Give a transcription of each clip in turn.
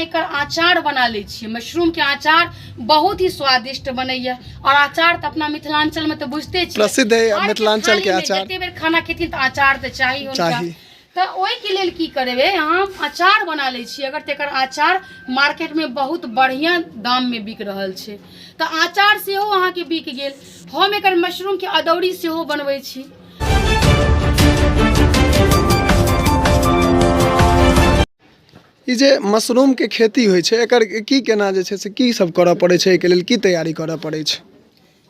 एकर अचार बना लै छियै। मशरूमके अचार बहुत ही स्वादिष्ट बनैया, आओर अचार तऽ अपना मिथिलाञ्चलमे तऽ बुझिते छियै प्रसिद्ध है हरके मिथिलाञ्चलके थालीमे अचार। जते बेर खाना खेथिन तऽ अचार तऽ चाही हुनका। चाही। तऽ ओहिके लेल की करबै, हम अचार बना लै छियै। अगर तेकर अचार मार्केटमे बहुत बढ़िआँ दाममे बिक रहल छै, तऽ अचार सेहो अहाँके बिक गेल। हम एकर मशरूमके अदौरी सेहो बनबै छी। ई जे मशरूमके खेती होइ छै, एकर की केना जे छै से की सब करऽ पड़ै छै, एहिके लेल की तैयारी करऽ पड़ै छै?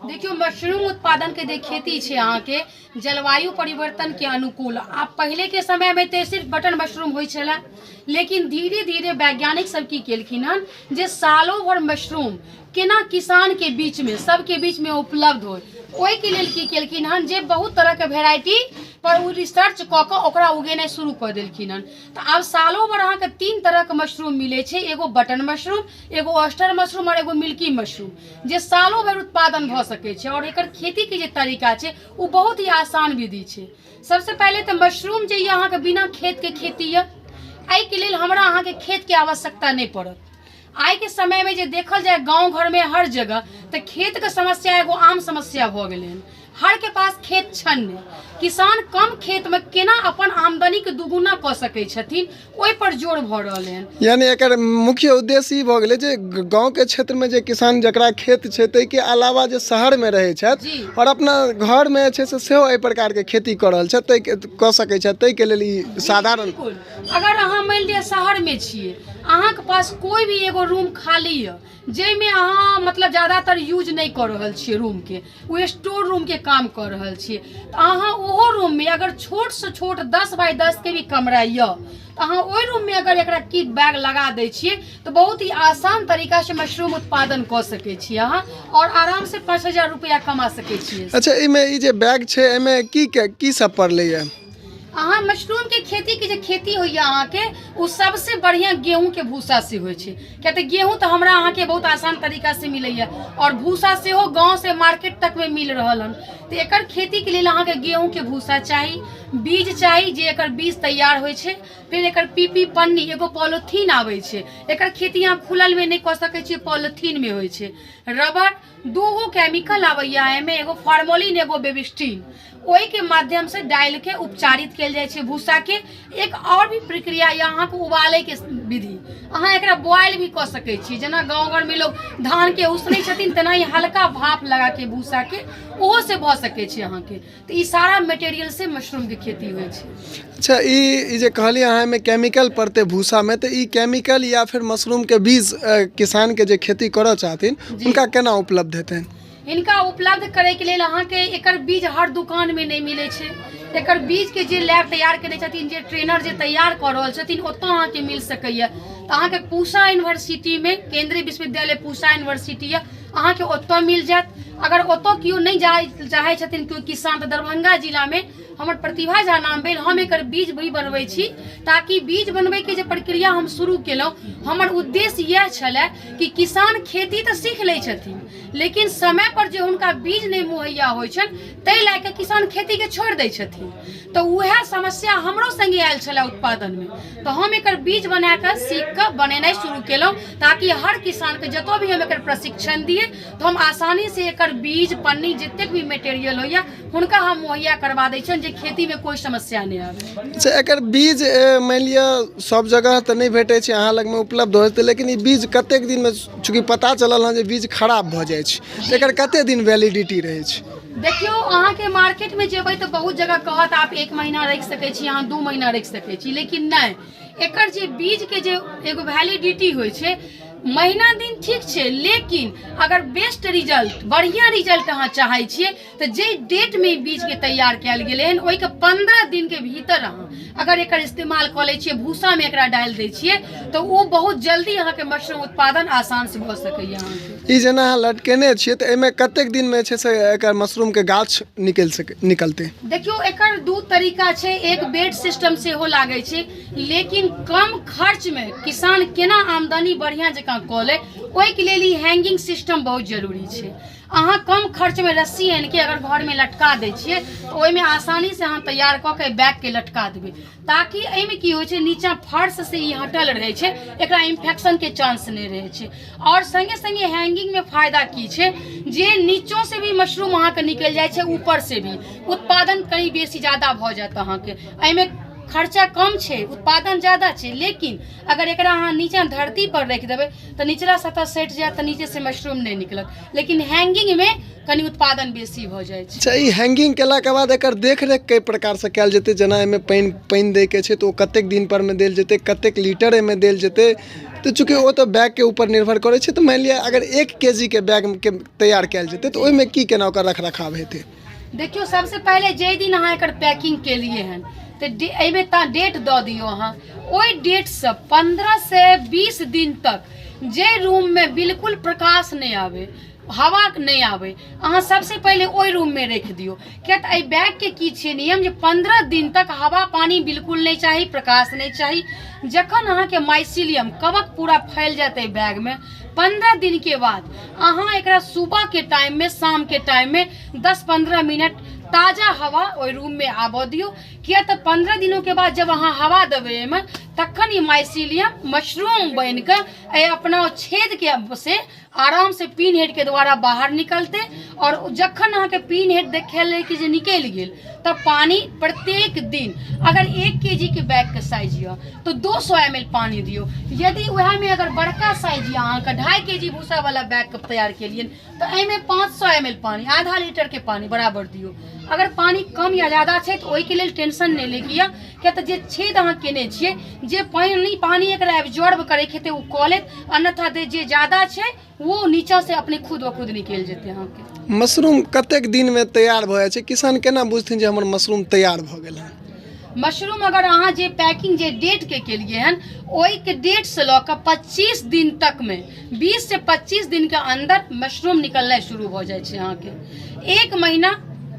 देखियौ, मशरूम उत्पादनके जे खेती छै अहाँके जलवायु परिवर्तनके अनुकूल। आब पहिलेके समयमे तऽ सिर्फ बटन मशरूम होइ छलै, लेकिन धीरे धीरे वैज्ञानिक सब की केलखिन हन जे सालो भर मशरूम केना किसानके बीचमे सबके बीचमे उपलब्ध होइ, ओहिके लेल की केलखिन हन जे बहुत तरहके वेराइटी पर ओ रिसर्च कऽ कऽ ओकरा उगेनाइ शुरू कऽ देलखिन हन। तऽ आब सालो भर अहाँके 3 तरहके मशरूम मिलै छै, एगो बटन मशरूम, एगो ऑस्टर मशरूम आओर एगो मिल्की मशरूम, जे सालो भरि उत्पादन भऽ सकै छै। आओर एकर खेतीके जे तरीका छै ओ बहुत ही आसान विधि छै। सबसँ पहिले तऽ मशरूम जे यऽ अहाँके बिना खेतके खेती यऽ, एहिके लेल हमरा अहाँके खेतके आवश्यकता नहि पड़त। आइके समयमे जे देखल जाय गाँव घरमे हर जगह तऽ खेतके समस्या एगो आम समस्या भऽ गेलै हन। हरके पास खेत छनि नहि। किसान कम खेतमे केना अपन आमदनीके दुगुना कऽ सकै छथिन ओहिपर जोर भऽ रहल हन। यानी एकर मुख्य उद्देश्य ई भऽ गेलै जे गाँवके क्षेत्रमे जे किसान जकरा खेत छै ताहिके अलावा जे शहरमे रहै छथि आओर अपना घरमे जे छै से सेहो एहि प्रकारके खेती कऽ रहल छथि, ताहिके कऽ सकै छथि, ताहिके लेल ई साधारण। बिल्कुल, अगर अहाँ मानि लिअ शहरमे छियै, अहाँके पास कोइ भी एगो रूम खाली यऽ जाहिमे अहाँ मतलब ज्यादातर यूज नहि कऽ रहल छियै रूमके, ओ स्टोर रूमके काम कऽ रहल छियै, तऽ अहाँ ओहो रूममे अगर छोटसँ छोट 10 बाय 10 के भी कमरा यऽ तऽ अहाँ ओहि रूममे अगर एकरा की बैग लगा दै छियै तऽ बहुत ही आसान तरीकासँ मशरूम उत्पादन कऽ सकै छियै अहाँ, आओर आरामसँ 5000 रुपैआ कमा सकै छियै। अच्छा, एहिमे ई जे बैग छै एहिमे की की सब पड़लैए? अहाँ मशरूमके खेतीके जे खेती होइए अहाँके ओ सबसँ बढ़िआँ गेहूँके भूसासँ होइ छै, किया तऽ गेहूँ तऽ हमरा अहाँके बहुत आसान तरीकासँ मिलैए आओर भूसा सेहो गाँवसँ मार्केट तकमे मिल रहल हन। तऽ एकर खेतीके लेल अहाँके गेहूँके भूसा चाही, बीज चाही, जे एकर बीज तैयार होइ छै, फेर एकर पीपी पन्नी एगो पॉलिथीन आबै छै, एकर खेती अहाँ खुललमे नहि कऽ सकै छियै, पॉलिथीनमे होइ छै। रबर, दूगो केमिकल आबैए एहिमे, एगो फॉर्मोलिन एगो बेबिस्टीन, ओहिके माध्यमसँ डालिके उपचारित कयल जाइ छै भूसाके। एक आओर भी प्रक्रिया यऽ अहाँके उबालैके विधि, अहाँ एकरा बॉयल भी कऽ सकै छी, जेना गाँव घरमे लोक धानके उसनै छथिन तेनाही हल्का भाप लगाके भूसाके ओहो से भऽ सकै छै अहाँके। तऽ ई सारा मटेरियलसँ मशरूमके खेती होइ छै। अच्छा, ई जे कहलियै अहाँ एहिमे केमिकल पड़तै भूसामे, तऽ ई केमिकल या फिर मशरूमके बीज किसानके जे खेती करऽ चाहथिन हुनका केना उपलब्ध हेतनि? हिनका उपलब्ध करैके लेल अहाँके एकर बीज हर दुकानमे नहि मिलै छै। एकर बीजके जे लैब तैयार करै छथिन, जे ट्रेनर जे तैयार कऽ रहल छथिन, ओतऽ अहाँके मिल सकैए। तऽ अहाँके पूसा यूनिवर्सिटीमे, केन्द्रीय विश्वविद्यालय पूसा यूनिवर्सिटी यऽ, अहाँके ओतऽ मिल जायत। अगर ओतऽ केओ नहि जाय चाहै छथिन केओ किसान, तऽ दरभंगा जिलामे हमर प्रतिभा झा नाम भेल, हम एकर बीज भी बनबै छी। ताकि बीज बनबैके जे प्रक्रिया हम शुरू केलहुँ, हमर उद्देश्य इएह छलए कि किसान खेती तऽ सीख लै छथिन, लेकिन समय पर जे हुनका बीज नहि मुहैया होइ छनि ताहि लए कऽ किसान खेतीके छोड़ि दै छथिन। तऽ उएह समस्या हमरो सङ्गे आयल छलए उत्पादनमे, तऽ हम एकर बीज बना कऽ सीख कऽ बनेनाइ शुरू केलहुँ, ताकि हर किसानके जतऽ भी हम एकर प्रशिक्षण दियै तऽ हम आसानीसँ एकर बीज पन्नी जतेक भी मटेरियल होइए हुनका हम मुहैया करबा दै छियनि, जे खेतीमे कोइ समस्या नहि आबै। अच्छा, एकर बीज मानि लिअ सब जगह तऽ नहि भेटै छै, अहाँ लगमे उपलब्ध होइत, लेकिन ई बीज कतेक दिनमे, चूँकि पता चलल हँ जे बीज खराब भऽ जाइ छै, तऽ एकर कतेक दिन वैलिडिटी रहै छै? देखियौ, अहाँके मार्केटमे जेबै तऽ बहुत जगह कहत आप 1 महीना राखि सकै छी, अहाँ 2 महीना राखि सकै छी, लेकिन नहि, एकर जे बीजके जे एगो वैलिडिटी होइ छै महीना दिन ठीक छै, लेकिन अगर बेस्ट रिजल्ट, बढ़िआँ रिजल्ट अहाँ चाहै छियै तऽ जाहि डेटमे ई बीजके तैयार कयल गेलै हन ओहिके 15 दिनके भीतर अहाँ अगर एकर इस्तेमाल कऽ लै छियै, भूसामे एकरा डालि दै छियै, तऽ ओ बहुत जल्दी अहाँके मशरूम उत्पादन आसानसँ भऽ सकैए अहाँके। ई जेना अहाँ लटकेने छियै तऽ एहिमे कतेक दिनमे छै से एकर मशरूमके गाछ निकलि सकै निकलतै? देखियौ, एकर 2 तरीका छै, एक बेड सिस्टम सेहो लागै छै, लेकिन कम खर्चमे किसान केना आमदनी बढ़िआँ जकाँ जकाँ कऽ लै, ओहिके लेल ई हैंगिंग सिस्टम बहुत जरूरी छै। अहाँ कम खर्चमे रस्सी आनिके अगर घरमे लटका दै छियै तऽ ओहिमे आसानीसँ अहाँ तैयार कऽ के बैगके लटका देबै, ताकि एहिमे की होइ छै, नीचाँ फर्शसँ ई हटल रहै छै, एकरा इन्फेक्शनके चांस नहि रहै छै। आओर सङ्गे सङ्गे हैंगिंगमे फायदा की छै जे नीचोसँ भी मशरूम अहाँके निकलि जाइ छै, ऊपरसँ भी उत्पादन कनि बेसी ज्यादा भऽ जायत अहाँके। एहिमे खर्चा कम छै, उत्पादन ज्यादा छै, लेकिन अगर एकरा अहाँ नीचाँ धरती पर राखि देबै तऽ निचला सतह सटि जायत, तऽ नीचेसँ मशरूम नहि निकलत। लेकिन हैंगिंगमे कनि उत्पादन बेसी भऽ जाइ छै। अच्छा, ई हैंगिंग केलाके बाद एकर देखरेख कई प्रकारसँ कयल जेतै? जेना एहिमे पानि पानि दैके छै तऽ ओ कतेक दिन परमे देल जेतै, कतेक लीटर एहिमे देल जेतै? तऽ चूँकि ओ तऽ बैगके ऊपर निर्भर करै छै, तऽ मानि लिअ अगर 1 के जी के बैगके तैयार कयल जेतै तऽ ओहिमे की केना ओकर रख रखाव हेतै? देखियौ, सबसँ पहिले जाहि दिन अहाँ एकर पैकिंग केलियै हन तऽ एहिमे तऽ डेट दऽ दियौ अहाँ। ओहि डेटसँ 15 से 20 दिन तक जे रूममे बिल्कुल प्रकाश नहि आबै, हवा नहि आबै, अहाँ सबसँ पहिले ओहि रूममे राखि दियौ। किया तऽ एहि बैगके की छै नियम जे 15 दिन तक हवा पानी बिल्कुल नहि चाही, प्रकाश नहि चाही। जखन अहाँके माइसिलियम कवक पूरा फैल जायत एहि बैगमे, 15 दिनके बाद अहाँ एकरा सुबहके टाइममे, शामके टाइममे 10-15 मिनट ताजा हवा ओहि रूममे आबऽ दियौ। किया तऽ 15 दिनोके बाद जब अहाँ हवा देबै एहिमे, तखन ई माइसिलियम मशरूम बनि कऽ एहि अपना छेदके से आराम से पिन हेड के द्वारा बाहर निकलते। और जखन अहाँके पिन हेड देखेलै कि जे निकलि गेल, तब पानी प्रत्येक दिन, अगर 1 के जी के बैग के साइज यऽ तऽ 200 एम एल पानी दियौ। यदि वएहमे अगर बड़का साइज यऽ अहाँके, 2.5 के जी भूसावला बैगके तैयार केलियै, तऽ एहिमे 500 एम एल पानी, आधा लीटरके पानी बराबर दियौ। अगर पानी कम या ज्यादा छै तऽ ओहिके लेल टेंशन नहि लैके यऽ, किया तऽ जे छेद अहाँ केने छियै, जे पानि पानी एकरा एब्जॉर्ब करैके हेतै ओ कऽ लेत, अन्यथा जे ज्यादा छै वो नीचा से अपने खुद ब खुद निकलि जेतै अहाँके। मशरूम कतेक दिनमे तैयार भऽ जाइ छै? किसान केना बुझथिन जे हमर मशरूम तैयार भऽ गेल हन? मशरूम अगर अहाँ जे पैकिंग जे डेटके केलियै हन, ओहिके डेटसँ लऽ कऽ 25 दिन तकमे, 20 से 25 दिनके अन्दर मशरूम निकलनाइ शुरू भऽ जाइ छै अहाँके। एक महीना,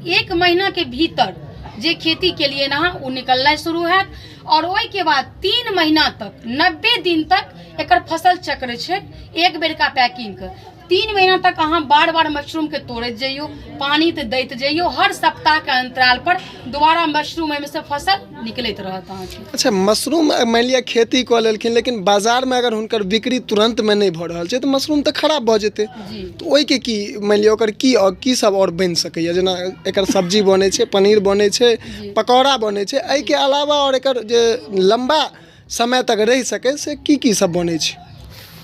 एक महीनाके भीतर जे खेती केलियै अहाँ, ओ निकलनाइ शुरू हैत। आओर ओहिके बाद 3 महीना तक, 90 दिन तक एकर फसल चक्र छै। एक बेरका पैकिंगके 3 महीना तक अहाँ बार बार मशरूमके तोड़ैत जइयौ, पानी तऽ दैत जइयौ, हर सप्ताहके अंतराल पर दोबारा मशरूम एहिमे से फसल निकलैत रहत अहाँके। अच्छा, मशरूम मानि लिअ खेती कऽ लेलखिन, लेकिन बाजारमे अगर हुनकर बिक्री तुरन्तमे नहि भऽ रहल छै तऽ मशरूम तऽ खराब भऽ जेतै। जी। तऽ ओहिके की, मानि लिअ ओकर की आओर की सब आओर बनि सकैए? जेना एकर सब्जी बनै छै, पनीर बनै छै, पकौड़ा बनै छै, एहिके अलावा आओर एकर जे लम्बा समय तक रहि सकै से की की सब बनै छै?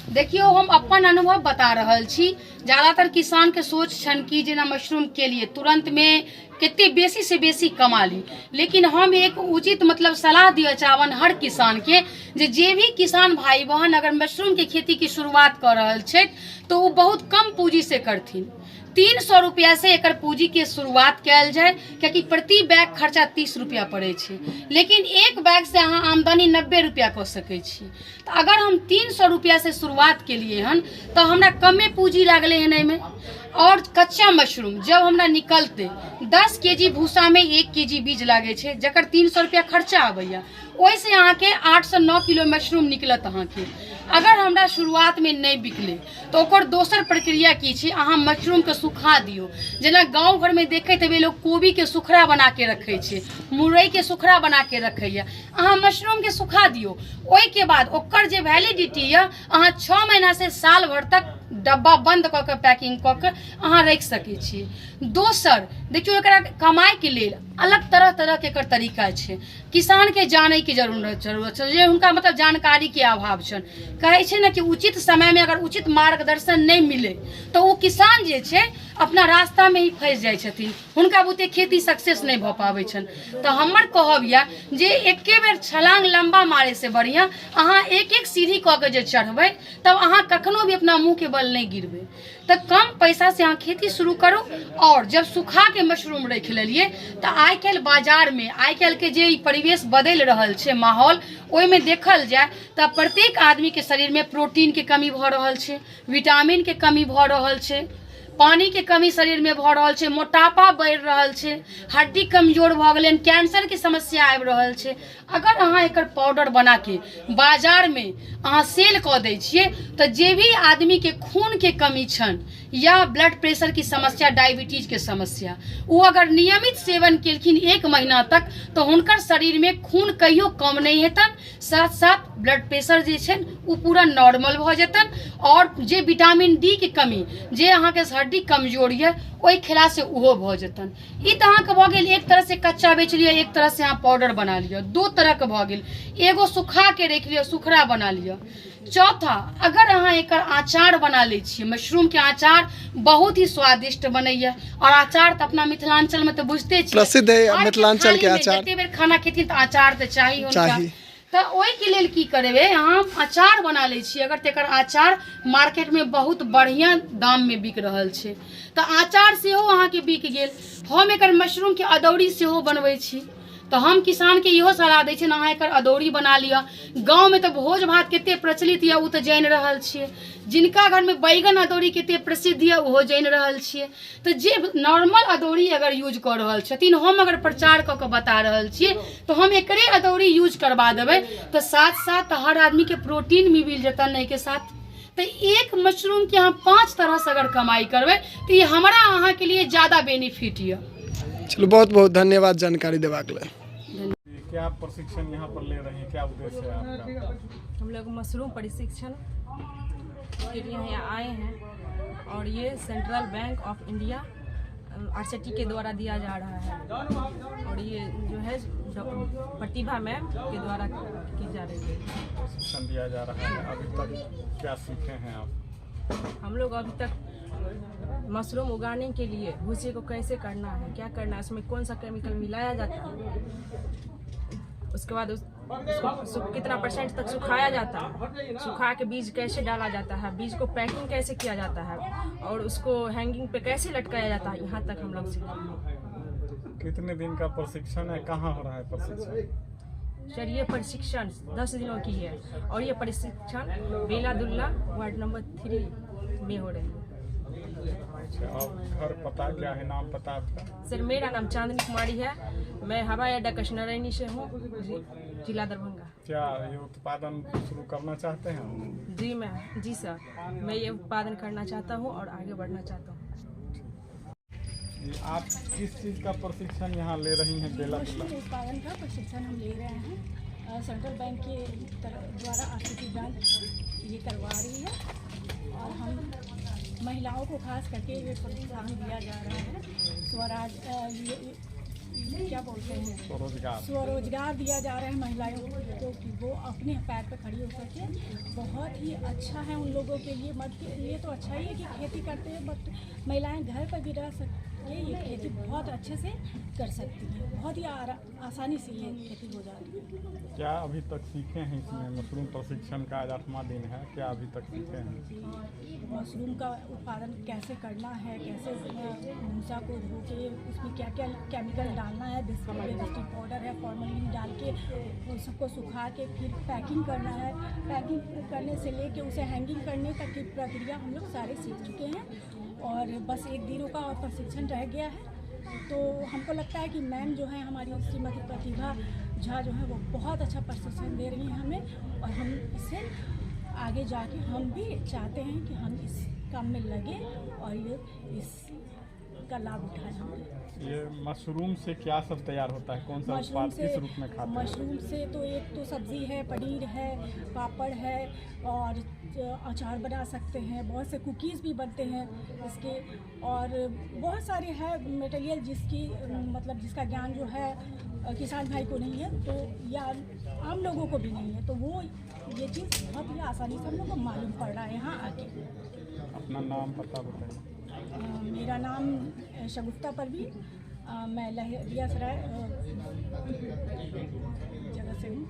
देखियौ, हम अपन अनुभव बता रहल छी। ज़्यादातर किसानके सोच छनि कि जेना मशरूम के लिए तुरन्तमे कते बेसी से बेसी कमा ली, लेकिन हम एक उचित मतलब सलाह दिअ चाहबनि हर किसानके जे जे भी किसान भाई बहन अगर मशरूमके खेतीके शुरुआत कऽ रहल छथि तऽ ओ बहुत कम पूँजीसँ करथिन। 300 रुपैआसँ एकर पूँजीके शुरुआत कयल जाय, कियाकि प्रति बैग खर्चा 30 रुपैआ पड़ै छै, लेकिन एक बैगसँ अहाँ आमदनी 90 रुपैआ कऽ सकै छी। तऽ अगर हम 300 रुपैआसँ शुरुआत केलियै हन तऽ हमरा कमे पूँजी लागलै हन एहिमे। आओर कच्चा मशरूम जब हमरा निकलतै, 10 के जी भूसामे 1 के जी बीज लागै छै, जकर 300 रुपैआ खर्चा आबैए, ओहिसँ अहाँके 8 सँ 9 किलो मशरूम निकलत अहाँके। अगर हमरा शुरुआतमे नहि बिकलै तऽ ओकर दोसर प्रक्रिया की छै? अहाँ मशरूमके सुखा दियौ। जेना गाँव घरमे देखैत हेबै, लोक कोबीके सुखड़ा बनाके रखै छै, मुरैके सुखड़ा बनाके रखैए, अहाँ मशरूमके सुखा दियौ। ओहिके बाद ओकर जे वैलिडिटी यऽ, अहाँ 6 महीनासँ साल भरि तक डब्बा बन्द कऽ के, पैकिंग कऽ के अहाँ राखि सकै छी। दोसर देखियौ, एकरा कमाइके लेल अलग तरह तरहके एकर तरीका छै। किसानके जानैके जरूरत जरूरत छै, जे हुनका मतलब जानकारीके अभाव छनि। कहै छै ने कि उचित समयमे अगर उचित मार्गदर्शन नहि मिलै तऽ ओ किसान जे छै अपना रास्तामे ही फँसि जाइ छथिन, हुनका बुते खेती सक्सेस नहि भऽ पाबै छनि। तऽ हमर कहब यऽ जे एके बेर छलांग लम्बा मारैसँ बढ़िआँ अहाँ एक एक सीढ़ी कऽ के जे चढ़बै, तब अहाँ कखनो भी अपना मुँहके बल नहि गिरबै। तऽ कम पैसासँ अहाँ खेती शुरू करू, आओर जब सुखाके मशरूम राखि लेलियै तऽ आइ काल्हि बाजारमे, आइ काल्हिके जे ई परिवेश बदलि रहल छै माहौल, ओहिमे देखल जाय तऽ प्रत्येक आदमीके शरीरमे प्रोटीनके कमी भऽ रहल छै, विटामिनके कमी भऽ रहल छै। पानिके कमी शरीरमे भऽ रहल छै, मोटापा बढ़ि रहल छै, हड्डी कमजोर भऽ गेलनि, कैंसरके समस्या आबि रहल छै। अगर अहाँ एकर पाउडर बनाके बाजारमे अहाँ सेल कऽ दै छियै तऽ जे भी आदमीके खूनके कमी छनि या ब्लड प्रेशरके समस्या, डायबिटीजके समस्या, ओ अगर नियमित सेवन केलखिन 1 महीना तक तऽ हुनकर शरीरमे खून कहियो कम नहि हेतनि, साथ साथ ब्लड प्रेशर जे छनि ओ पूरा नॉर्मल भऽ जेतनि। आओर जे विटामिन डी के कमी, जे अहाँके हड्डी कमजोर यऽ ओहि खेलासँ ओहो भऽ जेतनि। ई तऽ अहाँके भऽ गेल एक तरहसँ कच्चा बेच लिअ, एक तरहसँ अहाँ पाउडर बना लिअ, 2 तरहके भऽ गेल। एगो सुखाके राखि लिअ, सुखड़ा बना लिअ। चौथा, अगर अहाँ एकर अचार बना लै छियै, मशरूमके अचार बहुत ही स्वादिष्ट बनैया, और अचार तऽ अपना मिथिलांचलमे तऽ बुझिते छियै, प्रसिद्ध है मिथिलांचल के अचार। जते बेर खाना खेथिन तऽ अचार तऽ चाही हुनका। तऽ ओहिके लेल की करबै, अहाँ अचार बना लै छियै अगर, तऽ एकर अचार मार्केटमे बहुत बढ़िआँ दाममे बिक रहल छै, तऽ अचार सेहो अहाँके बिक गेल। हम एकर मशरूमके अदौरी सेहो बनबै छी, तऽ हम किसानके इहो सलाह दै छियनि अहाँ एकर अदौरी बना लिअ। गाँवमे तऽ भोज भात कते प्रचलित यऽ ओ तऽ जानि रहल छियै, जिनका घरमे बैगन अदौरी कते प्रसिद्ध यऽ ओहो जानि रहल छियै। तऽ जे नॉर्मल अदौरी अगर यूज कऽ रहल छथिन, हम अगर प्रचार कऽ कऽ बता रहल छियै तऽ हम एकरे अदौरी यूज करबा देबै, तऽ साथ साथ हर आदमीके प्रोटीन भी मिल जेतनि एहिके साथ। तऽ एक मशरूमके अहाँ 5 तरहसँ अगर कमाइ करबै तऽ ई हमरा अहाँके लिए ज्यादा बेनिफिट यऽ। चलू, बहुत बहुत धन्यवाद जानकारी देबाक लेल। क्या प्रशिक्षण यहाँ पर ले रहे हैं, क्या उद्देश्य है आपका? हम लोग मशरूम प्रशिक्षण के लिए यहाँ आए हैं और ये central bank of India RSETI के द्वारा दिया जा रहा है और ये जो है प्रतिभा मैम के द्वारा की जा रही है। प्रशिक्षण दिया जा रहा है, अभी तक क्या सीखे हैं आप? हम लोग अभी तक मशरूम उगाने के लिए भूसे को कैसे करना है, क्या करना है, उसमें कौन सा केमिकल मिलाया जाता है, उसके बाद उसको कितना परसेंट तक सुखाया जाता है, सुखा के बीज कैसे डाला जाता है, बीज को पैकिंग कैसे किया जाता है और उसको हैंगिंग पे कैसे लटकाया जाता है, यहाँ तक हम लोग सीखे हैं। कितने दिन का प्रशिक्षण है, कहाँ हो रहा है प्रशिक्षण? सर ये प्रशिक्षण 10 दिनों की है और ये प्रशिक्षण बेलादुल्ला वार्ड नंबर 3 में हो रही है। अच्छा, और घर पता क्या है, नाम पता आपका? सर मेरा नाम चांदनी कुमारी है, मैं हवाई अड्डा कृष्णरैनी से हूँ, जिला दरभंगा। क्या ये उत्पादन शुरू करना चाहते हैं? जी मैं, जी सर, मैं ये उत्पादन करना चाहता हूँ और आगे बढ़ना चाहता हूँ। आप किस चीज़ का प्रशिक्षण यहाँ ले रही हैं? बेलादुल्ला उत्पादन का प्रशिक्षण हम ले रहे हैं, सेंट्रल बैंक के द्वारा आरसीटी बैंक ये करवा रही है और हम महिलाओं को खास करके ये प्रोत्साहन दिया जा रहा है। स्वराज ये क्या बोलते हैं, स्वरोजगार, स्वरोजगार दिया जा रहा है महिलाओं को कि वो अपने पैर पर खड़ी हो सके। बहुत ही अच्छा है उन लोगों के लिए, मर्द के लिए तो अच्छा ही है कि खेती करते हैं, बट महिलाएं घर पर भी रह सकती है, ये खेती बहुत अच्छे से कर सकती है, बहुत ही आसानी से ये खेती हो जाती है। क्या अभी तक सीखे हैं इसमें? मशरूम प्रशिक्षण का आज 8वां दिन है, क्या अभी तक सीखे हैं? मशरूम का उत्पादन कैसे करना है, कैसे भूसा को धो के उसमें क्या क्या केमिकल डालना है, बिस्किट पाउडर है, फॉर्मलिन डाल के उन सबको सुखा के फिर पैकिंग करना है। पैकिंग करने से लेके उसे हैंगिंग करने तक की प्रक्रिया हम लोग सारे सीख चुके हैं और बस 1 दिनों का और प्रशिक्षण रह गया है। तो हमको लगता है कि मैम जो है हमारी श्रीमती प्रतिभा झा जो है वो बहुत अच्छा प्रशिक्षण दे रही हैं हमें और हम इससे आगे जाके हम भी चाहते हैं कि हम इस काम में लगे और ये इसका लाभ उठाएं हम। ये मशरूम से क्या सब तैयार होता है, कौन सा उत्पाद किस रूप में खाते हैं? मशरूम से तो एक तो सब्जी है, पनीर है, पापड़ है और अचार बना सकते हैं, बहुत से कुकीज़ भी बनते हैं इसके और बहुत सारे हैं मटेरियल जिसकी मतलब जिसका ज्ञान जो है किसान भाई को नहीं है तो या आम लोगों को भी नहीं है, तो वो ये चीज़ बहुत ही आसानी से हम लोग को मालूम पड़ रहा है यहाँ आके। अपना नाम पता बताइए। मेरा नाम शगुफ्ता परवीन, मैं लहरियासराय जगह से हूँ।